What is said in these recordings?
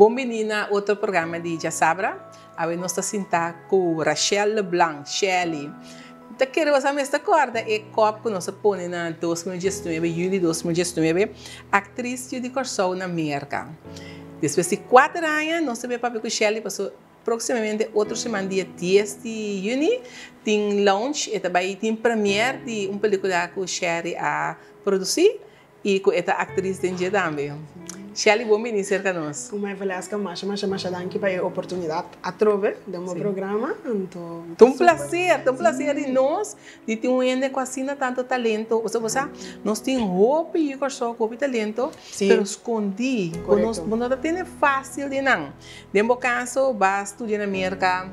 Bon bini na otro programa di Djasabra. Awe nos ta sinta ku Rachel Leblanc, Shelly. Ta kere boso mes ta kòrda e kòp ku nos a pone na 2019, yüli 2019, aktris yu di Kòrsou na Merka. Despues di kuater aña nos ta bin papia ku Shelly pasobra próksimamente otro siman dia dies di yüni tin launch, e ta bai tin première di un pelikula ku Sherry a produsí. I ku e ta aktris den dje tambe. Shelly bon bini serka nos. Kumai Valeska masha masha masha danki pa e oportunidat atrobe den bo programa anto Ta un placer, ta un placer di nos di tin un hende ku asina tanto talento, pasobra bo sa nos tin hopi yu Kòrsou ku hopi talento pero skondí ku nos bo no ta tene fácil di nan. Den bo kaso bo a studia na Merka,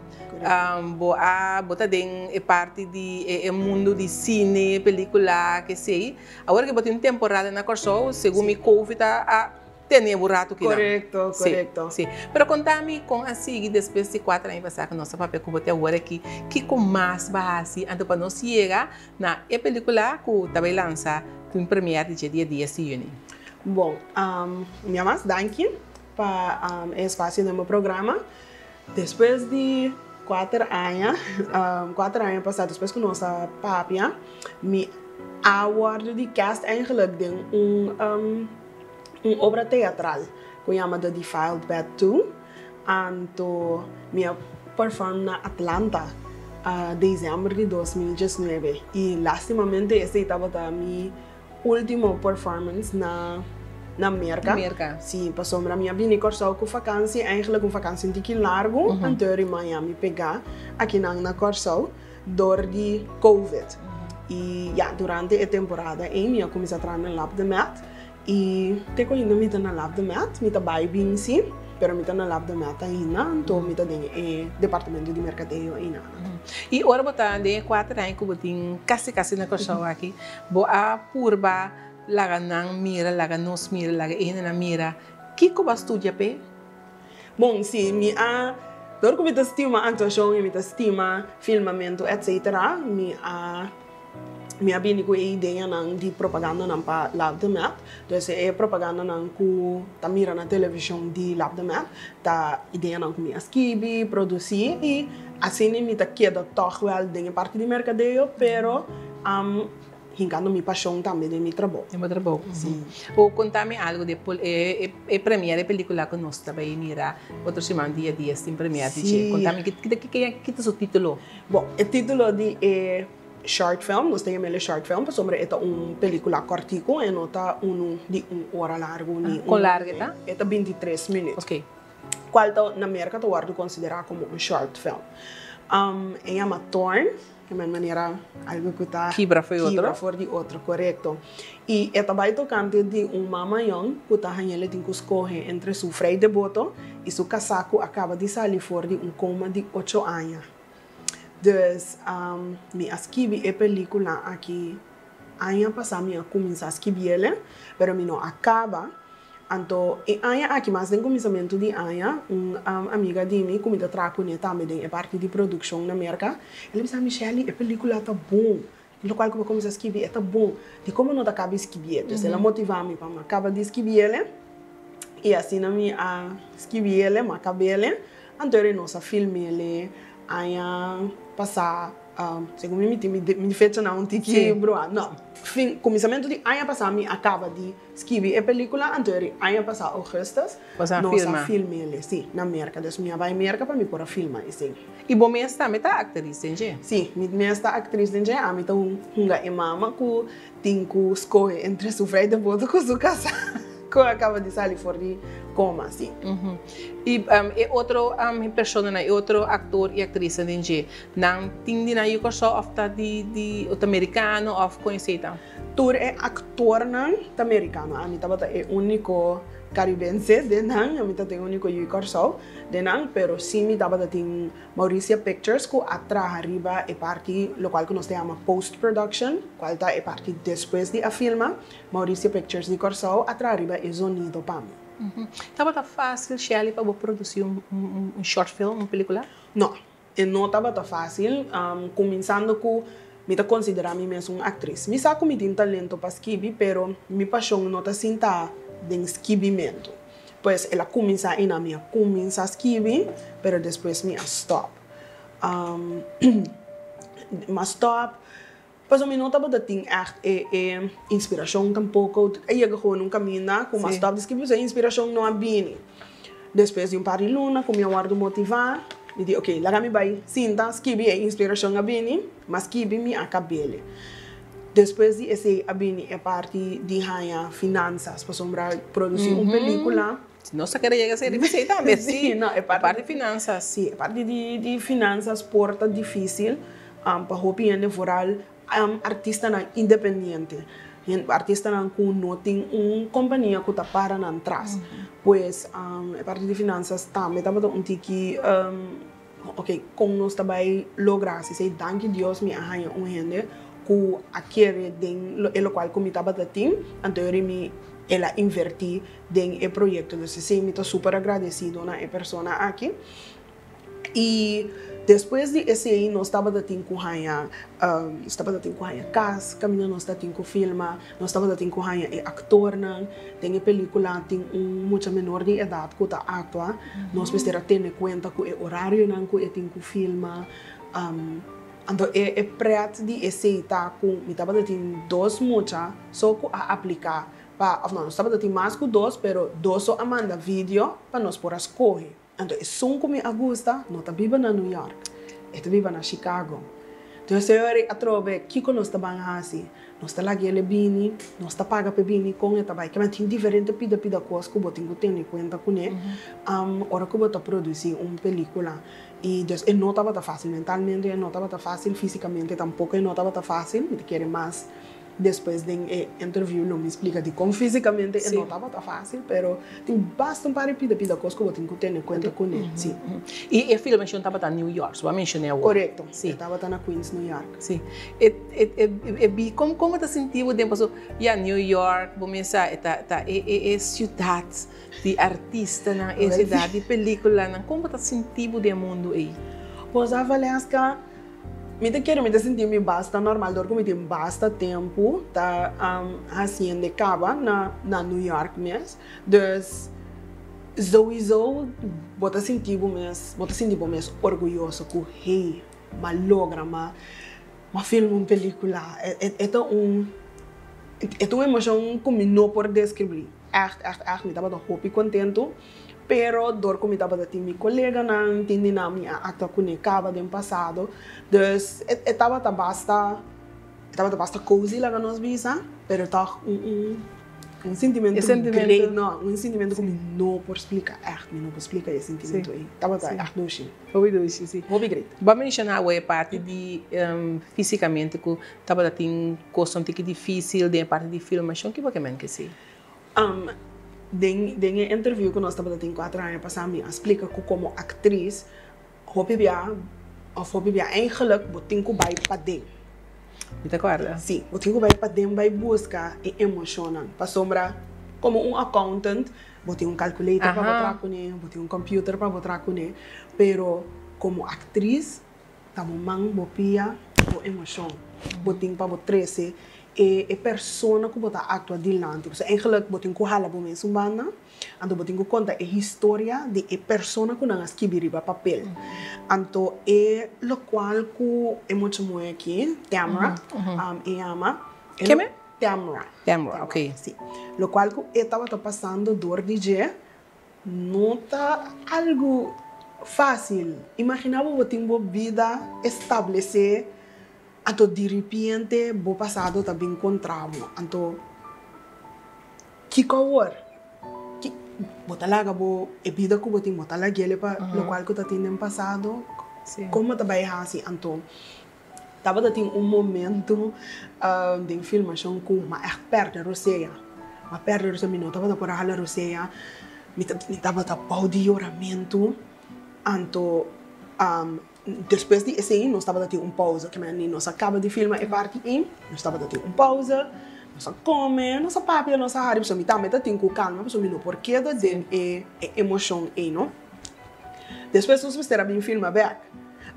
bo a bo ta den e parti di e mundu di sine, pelikula, kesei. Awor ke bo tin temporada na Kòrsou, segun mi Covid a tene bo ratu kinan. Korekto, korekto. Si, si. Pero konta mi kon a sigui despues di kuater aña pasá ku nos a papia ku bo te awor aki, kiko mas bo a hasi anto pa nos yega na e pelikula ku ta bai lansa tin première di dje dia dies di yüni? Bon, mi a mas danki pa e espasio den bo programa. Despues di kuater aña, kuater aña pasá despues ku nos a papia, mi a wòrdu di cast eigenlijk den un un obra teatral ku yama The Defiled Bed 2. Anto mi a perform na Atlanta desèmber di 2019 i lastimamente esei tabata mi Ultimo performance na na Merka. Merka. Si, pasobra mi a bini Kòrsou ku fakansi, eigenlijk un fakansi un tiki largu, anto ri Miami pegá akinan na Kòrsou dor di Covid. I ya, durante e temporada ei mi a kuminsá traha na Lab de Met i te ku ainda mi ta na Lab de Met, mi ta bai bin si, pero mi ta na Lab de Met ainda, anto mi ta den e departamento di merkadeo einan. I ora bo ta den e kuater aña ku bo tin kasi kasi na Kòrsou aki, Bo a purba laga nan mira, laga nos mira, laga e hendenan mira kiko bo a studia p'e? Bon, si, mi a, dor ku mi ta stima aktuashon i mi ta stima filmamentu etsetera, mi a mi a bini ku e ideanan di propagandanan pa Love the Map. Dus e propagandanan ku ta mira na televishon di Love the Map ta ideanan ku mi a skibi, produsí i asina mi ta keda tòg wèl den e parti di merkadeo, pero Am hinkando mi pashon tambe den mi trabou. Den bo trabou. Si. Bo konta mi algu di e e premiere e pelikula ku nos ta bai mira otro siman dia dies tin premiere di dje. Si. Konta mi ki ta su titulo? Bon, e titulo di e short film, nos ta yama el e short film pasobra e ta un pelikula kòrtiku, e no ta unu di un ora largu ni un. Kon largu e ta? E ta 23 minüt. Oké. Kual ta na Merka ta wòrdu konsiderá komo un short film. E yama Torn. E men manera algu ku ta Kibra for di otro. Kibra for di otro, korekto. I e ta bai tokante di un mama yòn ku ta hañ'el e tin ku skohe entre su frei deboto i su kasá ku a kaba di sali for di un koma di ocho aña. Dus, mi a skibi e pelikula aki aña pasá mi a kuminsá skibiel, pero mi no a kaba. Anto e aña aki, mas den kuminsamentu di aña, un amiga di mi ku mi ta traha kuné tambe den e parti di produkshon na Merka, el a bisa mi, Shelly, e pelikula ta bon. Lokual ku bo kuminsá skibi e ta bon. Dikon bo no ta kaba di skibié? Dus el a motivá mi pa mi a kaba di skibié i asina mi a skibié, mi a kab'é. Anto eri nos a film'é aña pasá. Segun mi mi tin mi fechanan un tiki bruá. No, fin, kuminsamentu di aña pasá mi a kaba di skibi e pelikula, anto eri aña pasá ougùstus nos a film'é, si, na Merka. Dus mi a bai Merka pa mi por a filma esei. I bo mes tambe ta aktris den dje? Si, mi mes ta aktris den dje. Ami ta hunga e mama ku tin ku skohe entre su vrij deboto ku su kasá ku a kaba di sali for di koma, si. I e otro personanan, e otro aktor i aktrisnan den dje, Nan tin di nan yu Kòrsou òf ta di di ta merikano òf kon esei ta? Tur e aktornan ta merikano. Ami tabata e úniko karibense den nan, ami tabata e úniko yu Kòrsou den nan, pero sí mi tabata tin Mauricia Pictures ku a traha riba e parti lokual ku nos ta yama post production, kual ta e parti despues di a filma, Mauricia Pictures di Kòrsou a traha riba e zonido pa mi. Tabata fásil, Shelly, pa bo produsí un short film, un pelikula? No. E no tabata fásil, kuminsando ku mi ta konsiderá mi mes un aktris. Mi sa ku mi tin talento pa skibi, pero mi pashon no ta sinta den skibimentu. Pues el a kuminsá einan, mi a kuminsá skibi, pero despues mi a stòp. Mi a stòp pasobra mi no tabata tin ègt e e inspirashon tampoko. A yega gewoon un kaminda ku mi a stòp di skibi pasobra e inspirashon no a bini. Despues di un par di luna ku mi a wòrdu motivá, mi di oke, laga mi bai sinta skibi, e inspirashon a bini, mi a skibi mi a kab'el. Despues di esei a bini e parti di haña finansas pasobra produsí un pelíkula. Nos ta kere yega esei riba esei tambe, sí. No, e parti di finansas. Sí, e parti di finansas por ta difísil pa hopi hende, vooral artistanan independiente, artistanan ku no tin un kompania ku ta para nan tras. Pues e parti di finansas tambe tabata un tiki. Ok, kon nos ta bai logra hasi esei? Danki Dios mi a haña un hende ku a kere den e lokual ku mi tabata tin, anto yori mi el a invertí den e proyekto. Dus esei mi ta super agradesido na e persona aki. I despues di esei nos tabata tin ku haña, nos tabata tin ku haña kas kaminda nos ta tin ku filma. Nos tabata tin ku haña e aktornan. Den e pelíkula tin un mucha menor di edat ku ta aktua. Nos mester a tene kuenta ku e orarionan ku e tin ku filma. Anto e e prèt di esei ta ku mi tabata tin dos mucha so ku a apliká pa, òf no, nos tabata tin mas ku dos, pero dos so a manda video pa nos por a skohe. Anto esun ku mi a gusta no ta biba na New York, e ta biba na Chicago. Entonces e ora atrobe kiko nos ta ban hasi? Nos ta laga el e bini, nos ta paga pa e bini, kon e ta bai? Kiba tin diferente pida pida kos ku bo tin ku tene kuenta kuné ora ku bo ta produsí un pelikula. I dus e no tabata fásil mentalmente, e no tabata fásil físikamente tampoko e no tabata fásil. Mi ta kere mas Despues den e interview lo mi splica dicon fisicamente e no tabata facil, pero tin basta un par di pida pida cos cu bo tin cu tene cuenta cune, si. Y e filmacion tabata New York, so bo a menciona awor. Corecto, e tabata na Queens, New York. Si. E e e bi con con bo ta sinti bo den paso ya New York bo mesa e ta ta e e e ciudad di artistanan, e ciudad di peliculanan, con bo ta sinti bo den e mundo ey? Bo sa Valeska, Mi ta kere mi ta sinti mi basta normal dor ku mi tin basta tempu ta hasiendo e kaba na na New York mes. Dus souiso bo ta sinti bo mes bo ta sinti bo mes orguyoso ku hey m'a logra m'a m'a filma un pelikula. E ta un e ta un emoshon ku mi no por deskribí. Ègt ègt ègt mi tabata hopi kontentu. Pero dor ku mi tabata tin mi koleganan, tin di nan mi a aktua kuné kaba den pasado. Dus e e tabata basta, e tabata basta cozy laga nos bisa, pero tòg un un un sintimentu E sentimentu. great, no, un sintimentu ku mi no por splika, ègt mi no por splika e sintimentu ei. Tabata ègt dushi. Hopi dushi, si. Hopi great. Bo a menshoná awe e parti di físikamente ku tabata tin kosnan tiki difísil den e parti di filmashon, ki bo ke men ke si? Den den e interview ku nos tabata tin kuater aña pasá mi a splika ku komo aktris hopi bia òf hopi bia eigenlik bo tin ku bai paden. Mi ta kòrda. Sí, bo tin ku bai paden bai buska e emoshonnan pasobra komo un accountant bo tin un calculator pa bo traha kuné, bo tin un computer pa bo traha kuné, pero komo aktris Ta bo man, bo pia, bo emoshon. Bo tin pa bo trese e e persona ku bo ta aktua dilanti. Pasobra eigenlijk bo tin ku hala bo mes un banda, anto bo tin ku konta e historia di e persona ku nan a skibi riba papel. Anto e lokual ku e mucha muhé aki, Tamra, e yama. Keme? Tamra. Tamra, ok. Si. Lokual ku e tabata pasando dor di dje, No ta algu fásil. Imaginá bo bo tin bo bida establesé, anto diripiente bo pasado ta bin kontra bo. Anto kiko awor? Ki bo ta laga bo e bida ku bo tin, bo ta lag'el pa lokual ku ta tin den pasado? Kon bo ta bai hasi? Anto Tabata tin un momento den filmashon ku m'a ègt pèrdè rosea. M'a pèrdè rosea, mi no tabata por a hala rosea, mi mi tabata bou di yoramentu. Anto despues di esei nos tabata tin un pouze, ke meni nos a kaba di filma e parti ei, nos tabata tin un pouze, nos a kome, nos a papia, nos a hari, pasobra mi tambe ta tin ku kalma pasobra mi no por keda den e emoshon ei no. Despues nos mester a bin filma bèk.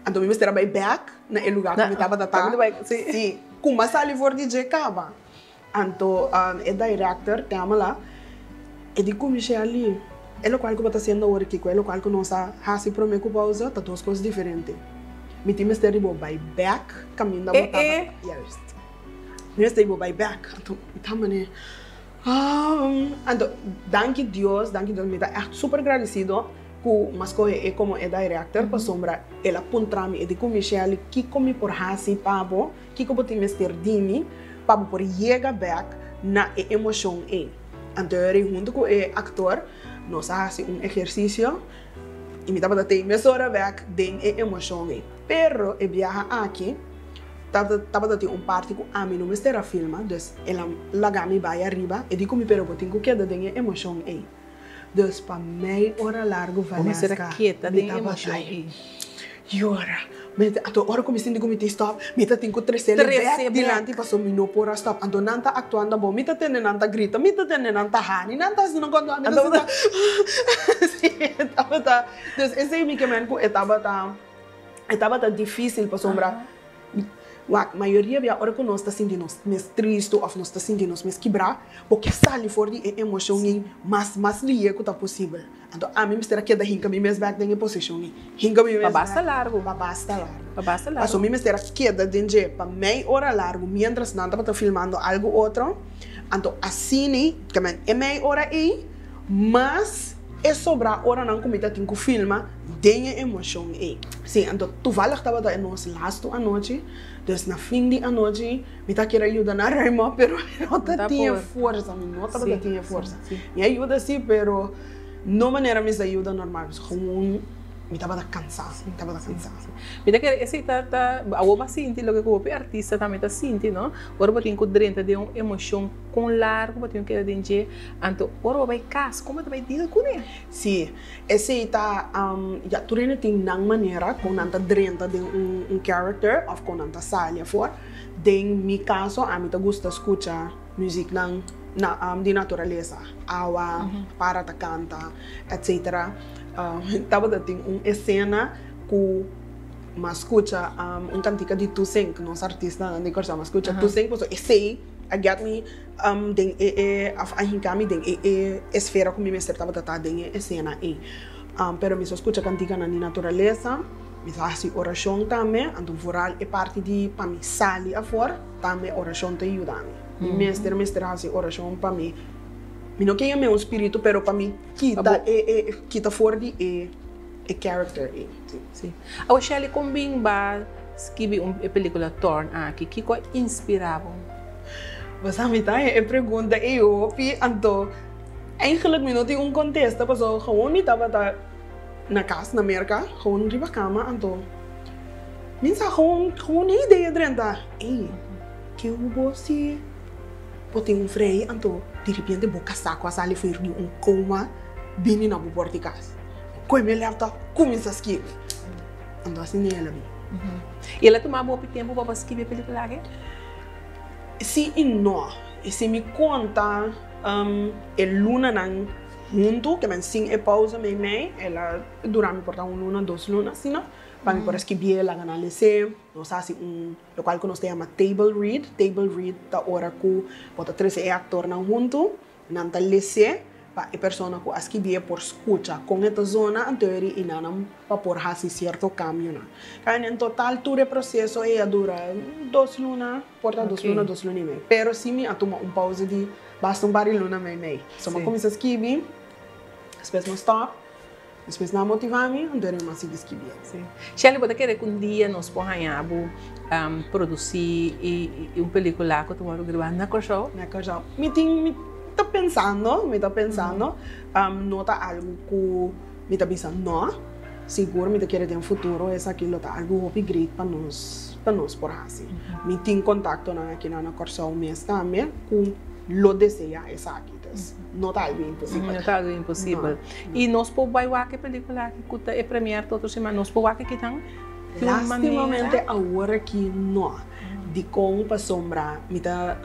Anto mi mester a bai bèk na e lugá ku mi tabata ta. Sí, ku mi a sali for di dje kaba. Anto e director, Tamela, e di ku mi, Sherly, E lokual ku bo ta hasiendo awor aki ku e lokual ku nos a hasi promé ku pousa ta dos kos diferente. Mi tin mester di bo bai bèk kaminda bo tabata. Juist. Mi mester di bo bai bèk. Anto mi ta manera, Anto danki Dios, danki Dios, mi ta ègt super gradisido ku mi a skohe e komo e director pasobra el a puntra mi, e di ku Michelle, kiko mi por hasi pa bo, kiko bo tin mester di mi pa bo por yega bèk na e emoshon ei. Anto eri huntu ku e aktor nos a hasi un ehersisio i mi tabata tei mesora bèk den e emoshon ei. Pero e biaha aki tabata tin un parti ku ami no mester a filma, dus el a laga mi bai ariba, e di ku mi pero bo tin ku keda den e emoshon ei. Dus pa mei ora largu Bo mester a Valeska keda mi den e tabata emoshon ei. yora. Mi ta, anto ora ku mi sinti ku mi tin stòp, mi ta tin ku tresele Trese bèk bèk. dilanti pasobra mi no por a stòp. Anto nan ta aktuando bon, mi ta tende nan ta grita, mi ta tende nan ta hani, nan ta hasi nan konta, mi ta Anto sinta si tabata, dus esei mi ke men ku e tabata, e tabata difísil pasobra Wak, mayoria bia ora ku nos ta sinti nos mes tristu òf nos ta sinti nos mes kibrá, bo ke sali for di e emoshon ei mas mas lihe ku ta posibel. Anto ami mester a keda hinka mi mes bèk den e posishon ei. Hinka mi Pa mes basta bèk. largu. Pa basta largu. Pa basta largu. Pasobra mi mester a keda den dje pa mei ora largu miéntras nan tabata filmando algu otro. Anto asina, ke e mei ora ei mas e sobrá oranan ku mi ta tin ku filma den e emoshon ei. Sí, anto toevallig tabata e nos lastu anochi, dus na fin di anochi mi ta kier a yuda na ruim op, pero mi no ta tin e forsa, mi no tabata tin e forsa. Mi a yuda sí, pero no manera mi sa yuda normal, gewoon mi tabata kansá, mi tabata kansá. Mi ta kere esei ta ta awor bo a sinti loke ku hopi artista tambe ta sinti, no? Ora bo tin ku drenta den un emoshon kon largu bo tin ku keda den dje, Anto ora bo bai kas, kon bo ta bai deal kuné? Sí, esei ta, ya tur hende tin nan manera kon nan ta drenta den un character òf kon nan ta sali afor. Den mi kaso ami ta gusta skucha muziknan na di naturalesa, awa, para ta kanta, etcetera. Tabata tin un esena ku m'a skucha un kantika di Toesink, nos artistanan di Kòrsou, m'a skucha Toesink pasobra esei a get mi den e e of a hinka mi den e e esfera ku mi mester tabata ta den e esena ei. Pero mi sa skucha kantikanan di naturalesa, mi sa hasi orashon tambe, anto vooral e parti di pa mi sali afor tambe orashon ta yuda mi. Mi mester mester hasi orashon pa mi, mi no ke yam'é un spiritu pero pa mi kita e e kita for di e e character ei. Si. Awor Shelly kon bin ba skibi un e pelikula Torn aki? Kiko a inspira bo? Bo sa mi ta haña e pregunta ei hopi, anto eigenlijk mi no tin un kontesta pasobra gewoon mi tabata na kas na Merka, gewoon riba kama anto mi sa gewoon gewoon e idea drenta, ey ke hubo si bo tin un frei anto diripiente bo kasá ku a sali for di un koma bini na bo por di kas. Koe mi laptop kuminsá skibi. Anto asina el a bin. I el a tuma bo hopi tempu pa bo skibi e pelikula aki? Si i no. I si mi konta e lunanan huntu, ke men sin e pausa meimei, el a dura mi por ta un luna, dos luna asina, pa mi por a skibié, laga nan les'é. Nos a hasi un lokual ku nos ta yama table read. Table read ta ora ku bo ta trese e aktornan huntu. Nan ta les'é pa e persona ku a skibié por skucha kon e ta zona antori i nan pa por hasi sierto kambionan. Kaminda en total tur e proseso ei a dura dos luna, por ta dos luna, dos luna i mei. Pero si mi a tuma un pausa di basta un par di luna mei mei. So mi a kuminsá skibi, despues mi a stòp. Despues nan a motivá mi, anto mi a sigui skibié. Sí. Shelly, bo ta kere ku un dia nos por haña bo produsí un pelíkula ku ta wòrdu grabá na Kòrsou? Na Kòrsou. Mi tin, mi ta pensando, mi ta pensando. No ta algu ku mi ta bisa nò. Sigur mi ta kere den futuro esaki lo ta algu hopi great pa nos, pa nos por hasi. Mi tin kontaktonan akinan na Kòrsou mes tambe ku lo deseá esaki. Dus no ta algu imposibel. No ta algu imposibel. I nos por bai wak e pelikula aki ku ta e premier ta otro siman? Nos por wak akinan di un manera? Lastimamente awor aki no. Dikon? Pasobra mi ta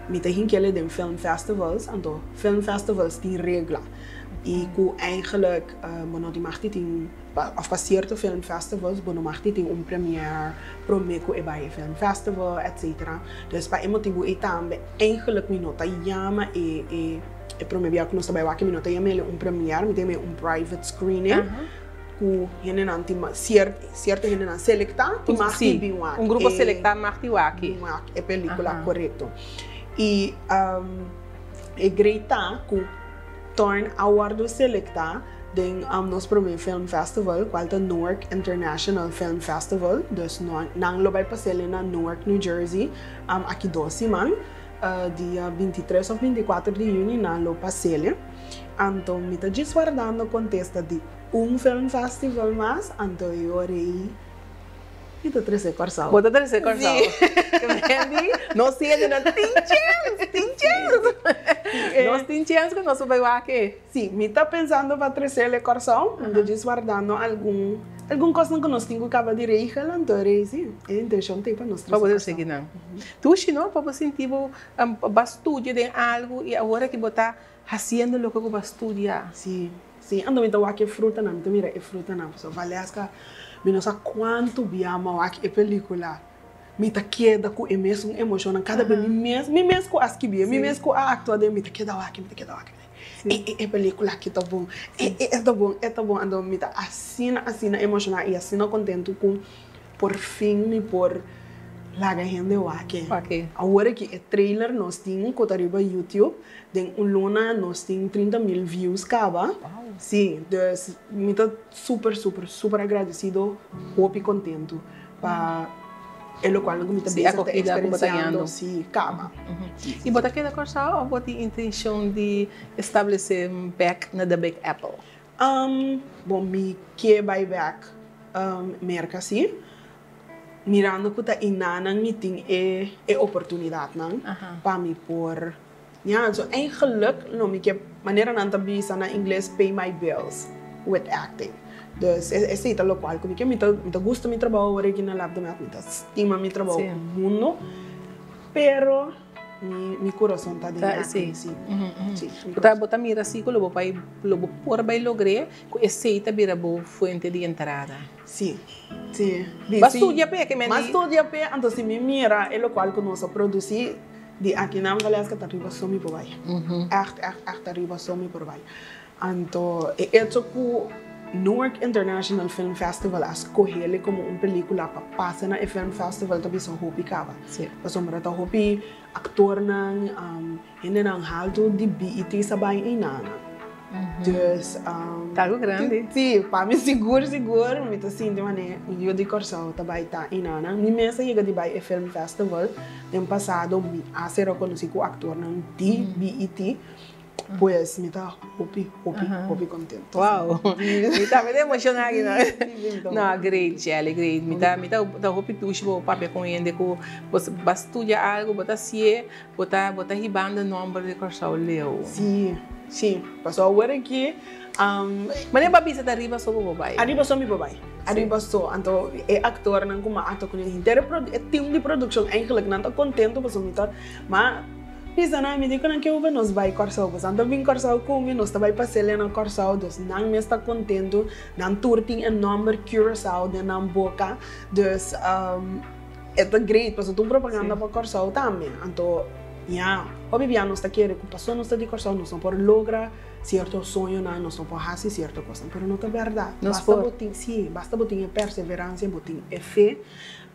mi ta hinkele den film festivals, anto film festivals tin regla i ku eigenlijk bo no tin mag di tin Of pa cierto film festivals bo no mag di tin un premiere prome cu e bay e film festival etc. Dus pa e motibu ey tambe eigenlijk mi no ta yama e e. E prome bia ku nos ta bai wak mi no ta yam'el un premiere, mi ta yam'el un private screening ku hendenan tin sierto hendenan selektá tin mag di bin wak. Un grupo selektá mag di wak. Bin wak e pelikula, korekto. I e great ta ku Torn a wòrdu selektá den nos prome film festival kual ta Newark International Film Festival, dus nan lo bai pas'el na Newark, New Jersey aki dos siman. Dia 23 of 24 di juni nan lo pas'ele. Anto mi ta djis wardando kontesta di un film festival mas, anto e ora ei mi ta trese Kòrsou. Bo ta trese Kòrsou. Wendy, nos tin hende nan tin chèns, tin chèns. Nos tin chèns ku nos por bai wak e. Sí, mi ta pensando pa tres'ele Kòrsou, mi ta djis wardando algun algun kosnan ku nos tin ku kaba di regel, anto e ora ei sí, e intenshon ta ei pa nos trese Pa bo Kòrsou. trese kinan. Dushi no pa bo sinti bo ba studia den algu y awor aki bo ta haciendo loke ku bo a studia. Si, si, anto mi ta wak e frutanan, mi ta mira e frutanan pasobra Valeska mi no sa kuantu bia mi a wak e pelikula, mi ta keda ku e mesun emoshonnan kada bes mi mes, mi mes ku a skibié, mi mes ku a aktua den, mi ta keda wak, mi ta keda wak, e e e pelikula aki ta bon, e e e ta bon, e ta bon, anto mi ta asina asina emoshoná i asina kontentu ku Por fin mi por laga hende wak e. Awor aki e trailer nos tin ku ta riba YouTube, den un luna nos tin 30 mil views kaba. Sí, dus mi ta super super super agradesido, hopi kontentu pa e lokual ku mi ta bezig ta eksperensiando, sí, kaba. I bo ta keda Kòrsou òf bo tin intenshon di establesé bèk na The Big Apple? Bon, mi ke bai bèk Merka si, mirando ku ta inanan mi tin e e oportunidatnan pa mi por, ya, so eigenlijk lo mi ke, manera nan ta bisa na ingles, pay my bills with acting. Dus esei ta lokual ku mi ke, mi ta mi ta gusta mi trabou awor aki na Lab de Meld, mi ta stima mi trabou ku mundo, pero. Mi mi kurason ta den aki, si. Si, mi Bo ta bo ta mira si ku lo bo bai lo bo por bai logr'é ku esei ta bira bo fuente di entrada. Si, si. Bo a studia p'e ke men di. M'a studia p'e, anto si mi mira e lokual ku nos a produsí di akinan Valeska ta riba so mi por bai. Ègt, ègt, ègt ta riba so mi por bai. Anto e echo ku Newark International Film Festival a skoh'el komo un pelikula pa pasa na e film festival ta bisa hopi kaba. Pasobra ta hopi aktornan, hendenan haltu di BET sa bai einanan. Dus. Ta algu grandi. Si, pa mi sigur sigur mi ta sinti manera un yu di Kòrsou ta bai ta einanan. Mi mes a yega di bai e film festival den pasado, mi a ser rekonosí ku aktornan di BET. Pues mi ta hopi, hopi, hopi contento. Wow, mi tambe ta emociona aki no. No, great Shelly, great. Mi ta, mi ta, ta hopi dushi bo papia con hende cu bo ba studia algo, bo ta hacié, bo ta, bo ta hibando e nomber di Kòrsou leu. Sí, sí. Pasobra awor aki, Manera bo a bisa ta riba so bo por bai. Ariba so mi por bai. Ariba so. Anto e actornan cu mi a actua cu nan, henter e team di produccion eigenlijk nan ta contento pasobra mi ta, ma. Bisa nan, mi di ku nan ke ube nos bai Kòrsou, boso ta bin Kòrsou ku mi, nos ta bai pas'el na Kòrsou, dus nan mes ta kontentu, nan tur tin e nòmber Curaçao den nan boka, dus e ta great, pasobra ta un propaganda pa Kòrsou tambe, anto ya, hopi bia nos ta kere ku pasobra nos ta di Kòrsou nos no por logra sierto soñonan, nos no por hasi sierto kosnan, pero no ta bèrdat, basta bo tin, si, basta bo tin e perseveransia, bo tin e fe.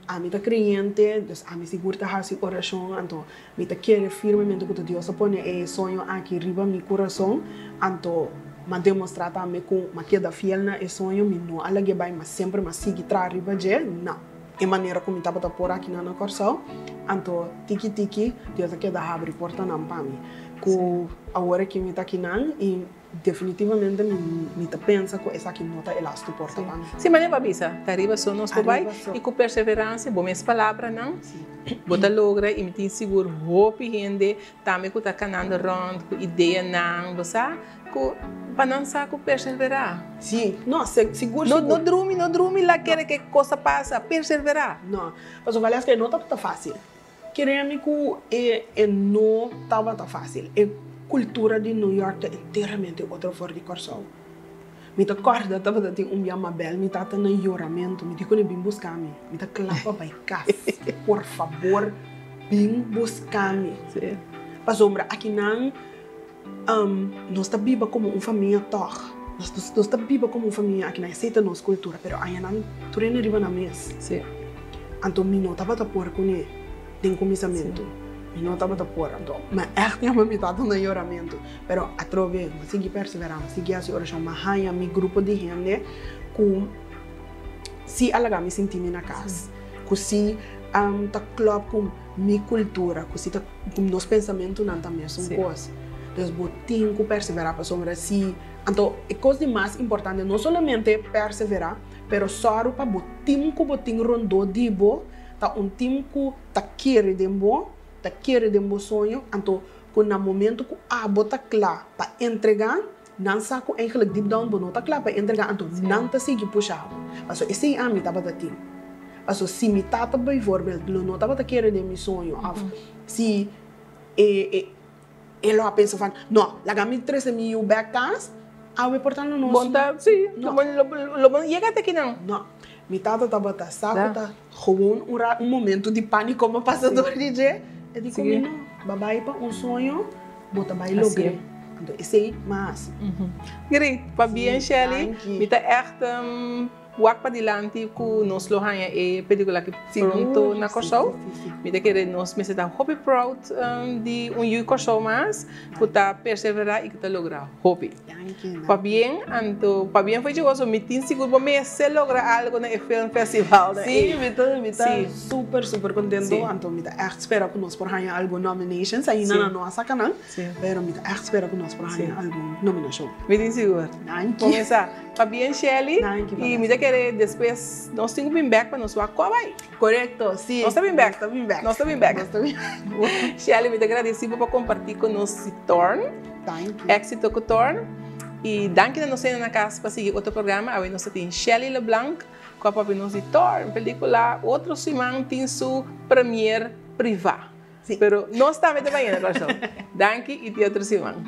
Ami ta kreyente, dus ami sigur ta hasi orashon, anto mi ta kere firmemente ku ta Dios a pone e soño aki riba mi kurason, anto m'a demostrá tambe ku m'a keda fiel na e soño, mi no a lag'é bai, m'a semper m'a sigui traha riba dje na e manera ku mi tabata por akinan na Kòrsou, anto tiki tiki Dios a keda habri portanan pa mi, ku awor aki mi ta akinan i. Definitivamente mi ta pensa ku esaki no ta e lastu porta pa mi. Si manera bo a bisa, ta riba so nos por bai i ku perseveransia, bo mes palabranan, bo ta logra i mi tin sigur hopi hende tambe ku ta kanando rònt ku ideanan, bo sa ku pa nan sa ku perseverá. Si, no, sigur sigur. No drumi, no drumi la kere ke kos a pasa, perseverá. No, pasobra Valeska e no tabata fásil. Kere mi ku e e no tabata fásil. E kultura di New York ta enteramente otro for di Kòrsou. Mi ta kòrda tabata tin un bia Mabel, mi tata na yoramentu, mi di kuné bin buska mi. Mi ta kla pa bai kas. Por fabor bin buska mi. Pasobra akinan. Nos ta biba komo un famia tòg. Nos ta biba komo un famia aki nan. Esei ta nos kultura. Pero añanan tur hende riba nan mes. Anto mi no tabata por kuné den kuminsamentu. Mi no tabata por. Anto mi a ègt yama mi tata na yoramentu. Pero atrobe mi a sigui perseverá, mi a sigui hasi orashon. Mi a haña mi grupo di hende ku si a laga mi sinti mi na kas. Ku si ta klòp ku mi kultura, ku si ta ku nos pensamentunan ta mesun kos. Dus bo tin ku perseverá pasobra si, anto e kos di mas importante no solamente perseverá, pero sòru pa bo tim ku bo tin rondó di bo ta un tim ku ta kere den bo, ta kere den bo soño, anto ku na momento ku abo ta kla pa entregá, nan sa ku eigenlijk deep down bo no ta kla pa entregá, anto nan ta sigui pusha bo. Pasobra esei ami tabata tin. Pasobra si mi tata bijvoorbeeld lo no tabata kere den mi soño of si e e e lo a pensa van, no, laga mi trese mi yu bek kas, awe por ta lo nos. Bon ta, si, lo lo bo no yega te kinan. No, mi tata tabata sa ku ta gewoon un ra un momento di panico mi a pasa dor di dje, e di ku mi no, bo bai pa un soño, bo ta bai logr'é. Anto esei mas. Great, pabien Shelly, mi ta ègt. Wak padilanti ku nos lo haña e pelikula aki pronto na Kòrsou. Mi ta kere nos mester ta hopi proud di un yu Kòrsou mas ku ta perseverá i ku ta logra hopi. Pabien anto pabien for dje goso mi tin sigur bo mester logra algo na e film festival. Sí, mi ta mi ta super super kontento anto mi ta ègt spera ku nos por haña algun nominations ainda nan no a saka nan pero mi ta ègt spera ku nos por haña algun nominashon. Mi tin sigur. Kuminsá. Pabien Shelly y mi ta kere despues nos tin cu bin bek pa nos wak cua bay. Corecto, si. Nos ta bin bek. Nos ta bin bek. Nos ta bin bek. Nos ta bin bek. Shelly mi ta gradeci bo pa comparti cu nos di Thorn. Danki. Exito cu Thorn. Y danki na nos hende na cas pa sigui otro programa. Awe nos ta tin Shelly LeBlanc cu a papia nos di Thorn pelicula. Otro siman tin su premier priva. Si. Pero nos tambe ta baña na Corsou. Danki y te otro siman.